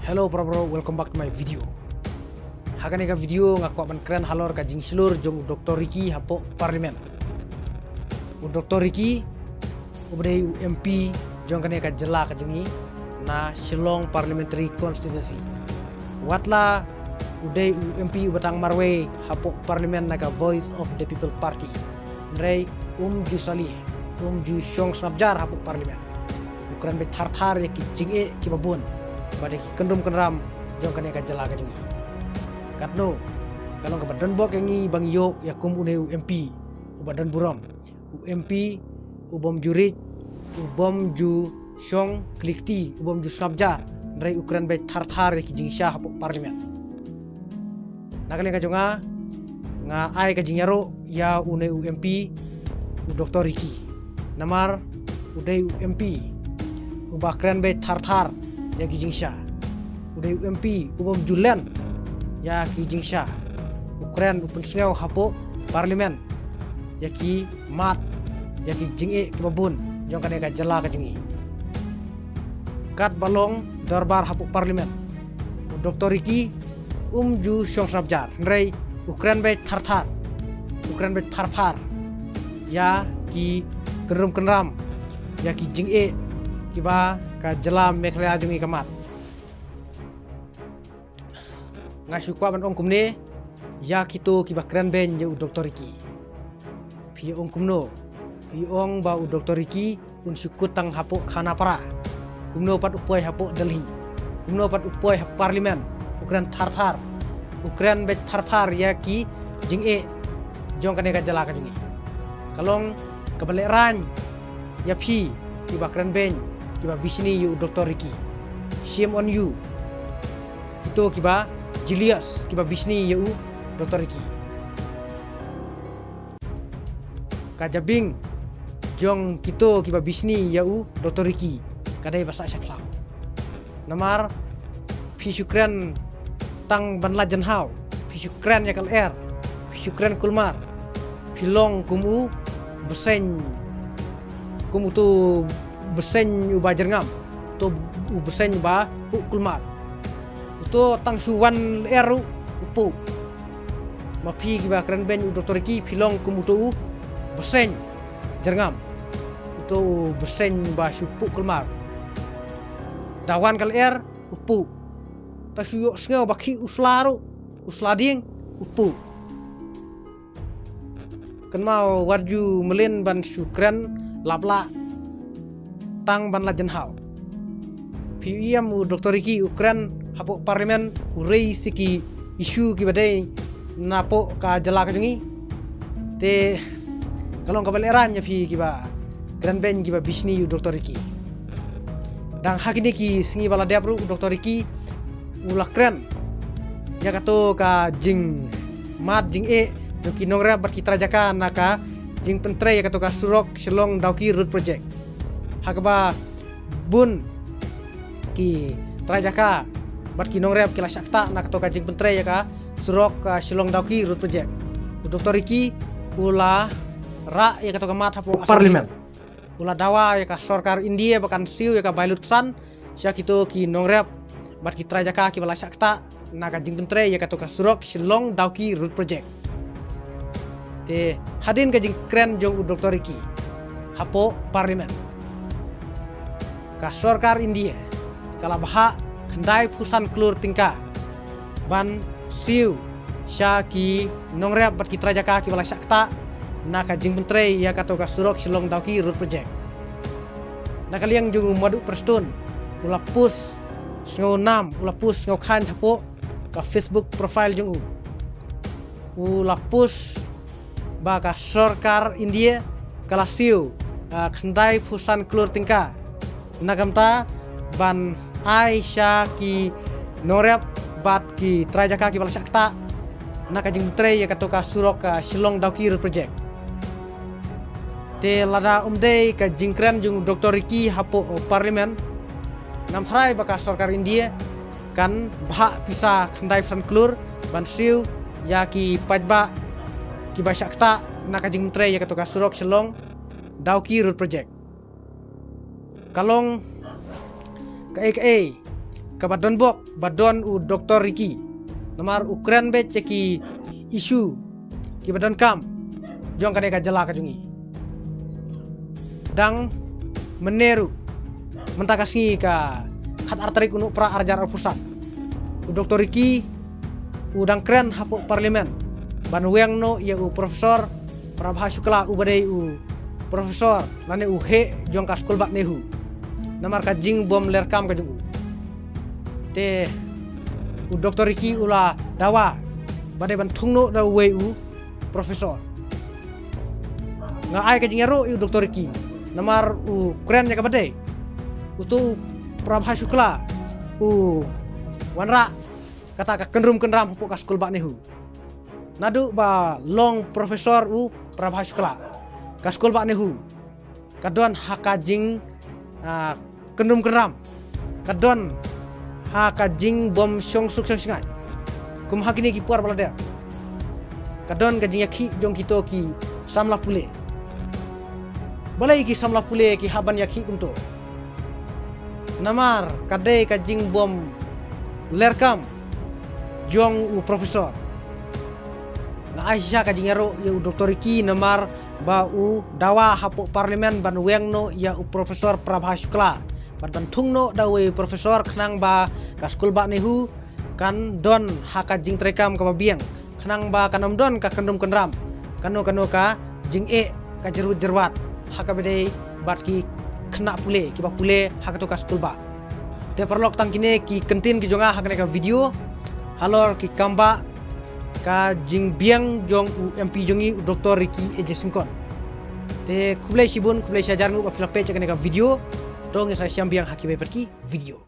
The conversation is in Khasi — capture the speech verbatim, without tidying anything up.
Hello para bro, welcome back to my video. Ha kane ka video nga kwah ban kren halor ka jingshlur jong u Doctor Ricky hapoh Parliament. U Doctor Ricky u ba dei u M P jong kane ka jylla ka jong ngi na Shillong Parliamentary Constituency. Watla u dei u M P u ba tang marwei hapoh Parliament na ka Voice of the People Party, hynrei um ju salia, um ju shong sngap jar hapoh Parliament. U kren beit thar thar ïa ki jingeh ki ba bun bad ïa ki kynrum kynram jong kane ka jylla ka jong ngi. Katno ka long kaba don bok ïa ngi ba ngi ïoh ïa kum une u M P u ba don burom, u M P u bym ju rit, u bym ju shong kli kti, u bym ju sngap jar, hynrei u kren beit thar thar ïa ki jingshisha hapoh Parliament. Na ka liang ka jong nga, nga ai ka jingïaroh ïa une u M P, u Doctor Ricky. Namar u dei u M P u ba kren beit thar thar ïa ki jingshisha. U dei u M P u bym ju len ïa ki jingshisha. U kren, u pynsngew hapoh Parliament ïa ki mat, ïa ki jingeh ki ba bun jong kane ka jylla ka jong ngi. Katba long dorbar hapoh Parliament, u Doctor Ricky um ju shong sngap jar, hynrei u kren beit thar thar, u kren beit phar phar ïa ki kynrum kynram, ïa ki jingeh ki ba ka jylla Meghalaya jong ngi ka mad. Nga shu kwah ban ong kumne ïa kito ki ba kren beiñ ïa u Doctor Ricky. Phi ong kumno? Phi ong ba u Doctor Ricky un shu kut tang hapoh Khanapara. Kumno pat u poi hapoh Delhi? Kumno pat u poi ha Parliament? U kren thar thar, u kren beit phar phar ïa ki jingeh jong kane ka jylla ka jong ngi. Ka long kaba lehraiñ ïa phi ki ba kren beiñ, ki ba bishni ïa u Doctor Ricky. Shame on you, kito ki ba jealous, ki ba bishni ïa u Doctor Ricky. Ka jabieng jong kito ki ba bishni ïa u Doctor Ricky ka dei ba sah sha khlaw. Namar phi shu kren tang ban lait jynhaw, phi shu kren ïa ka lyer, phi shu kren kulmar, phi long kum u bseiñ, kum uto u bseiñ u ba jyrngam, uto u bseiñ u ba puh kulmar. Uto tang shu wan lyer ruh u puh. Ma phi ki ba kren beiñ u Doctor Ricky, phi long kum uto u bseiñ jyrngam, uto u bseiñ ba shu puh kulmar. Da wan ka lyer u puh. Tang shu ïohsngew ba khih u sla ruh, u sla dieng, u puh. Kynmaw, wat ju mlien ban shu kren lap lah tang ban lait jynhaw. Phi ïohi em, u Doctor Ricky u kren hapoh Parliament, u raise ïa ki issue ki ba dei napoh ka jylla ka jong ngi. Te ka long kaba lehraiñ ïa phi ki ba kren beiñ, ki ba bishni ïa u Doctor Ricky. Dang ha kine ki sngi ba la dep ruh u Doctor Ricky u la kren ïa kato ka jingmad jingeh jong ki nongrep bad ki trai jaka na ka jingpyntrei ïa kato ka surok Shillong Dawki Road Project. Ha kaba bun ki trai jaka bad ki nongrep ki la shah ktah na kato ka jingpyntrei ïa ka surok, ah, Shillong Dawki Road Project. U Doctor Ricky u la rah ïa kato ka mat hapoh Parliament. U la dawa ïa ka sorkar India ba kan siew ïa ka bai lutsan sha kito ki nongrep bad ki trai jaka ki ba la shah ktah na ka jingpyntrei ïa kato ka surok Shillong Dawki Road Project. Te hadien ka jingkren jong u Doctor Ricky hapoh Parliament, ka sorkar India ka la bhah khyndai phew san klur tyngka ban siew sha ki nongrep bad ki trai jaka ki ba la shah ktah na ka jingpyntrei ïa kato ka surok Shillong Dawki Road Project. Na ka liang jong u Madhu Prestone, u la post sngewnaam, u la post sngewkhan hapoh ka Facebook profile jong u. U la post ba ka sorkar India ka la siew, ah, khyndai phew san klur tyngka na ka bynta ban ai sha ki nongrep bad ki trai jaka ki ba la shah ktah na ka jingpyntrei ïa kato ka surok, ah, Shillong Dawki Road Project. Te lada ym dei ka jingkren jong u Doctor Ricky hapoh, oh, Parliament, ngam tharai ba ka sorkar India kan bhah pisa khyndai phew san klur ban siew ïa ki paidbah ki ba shah ktah na ka jingpyntrei ïa kato ka surok Shillong Dawki Road Project. Ka long kaei kaei kaba don bok ba don u Doktor Ricky. Namar u kren beit ïa ki issue kiba donkam jong kane ka jylla ka jong ngi. Dang mynne ruh, mynta ka sngi ka khat ar tarik u Nohprah ar hajar arphew san, u Doktor Ricky u dang kren hapoh Parliament ban weng noh ïa u Professor Prabha Shukla uba dei u professor lane u heh jong ka skul bah NEHU, namar ka jingbym ler kam ka jong u. Te u Doktor Ricky u la dawa ba dei ban thung noh da uwei u professor. Nga ai ka jingïaroh ïa u Doktor Ricky namar u kren ïa kaba dei. Uto u Prabha Shukla u wanrah kata ka kynrum kynram hapoh ka skul bah NEHU. Naduh ba long professor u Prabha Shukla, ka skul bah NEHU ka don ha ka jing, ah, kynrum kynram, ka don ha ka jingbym shong suk shong shngaiñ. Kum ha kine ki por ba la dep, ka don ka jingïakhih jong kito ki samla pule. Balei ki samla pule ki hap ban ïakhih kumto? Namar ka dei ka jingbym ler kam jong u professor. Nga ai shisha ka jingïaroh ïa u Doktor Ricky namar ba u dawa hapoh Parliament ban weng noh ïa u Professor Prabha Shukla bad ban thung noh da uwei u professor khnang ba ka skul bah NEHU kan don ha ka jingtrei kam kaba biang, khnang ba kan ym don ka kynrum kynram, kano kano ka jingeh, ka jyrwit jyrwat ha kaba dei bad ki khynnah pule kiba pule ha kato ka skul bah. Te paralok, tang kine ki kyntien ki jong nga ha kane ka video halor ki kam bah, ka jingbiang jong u M P jong ngi u Doktor Ricky A J Syngkon. Te khublei shibun, khublei shihajar nguh ba phi la peit ïa kane ka video. To ngin sa ïashem biang ha kiwei pat ki video.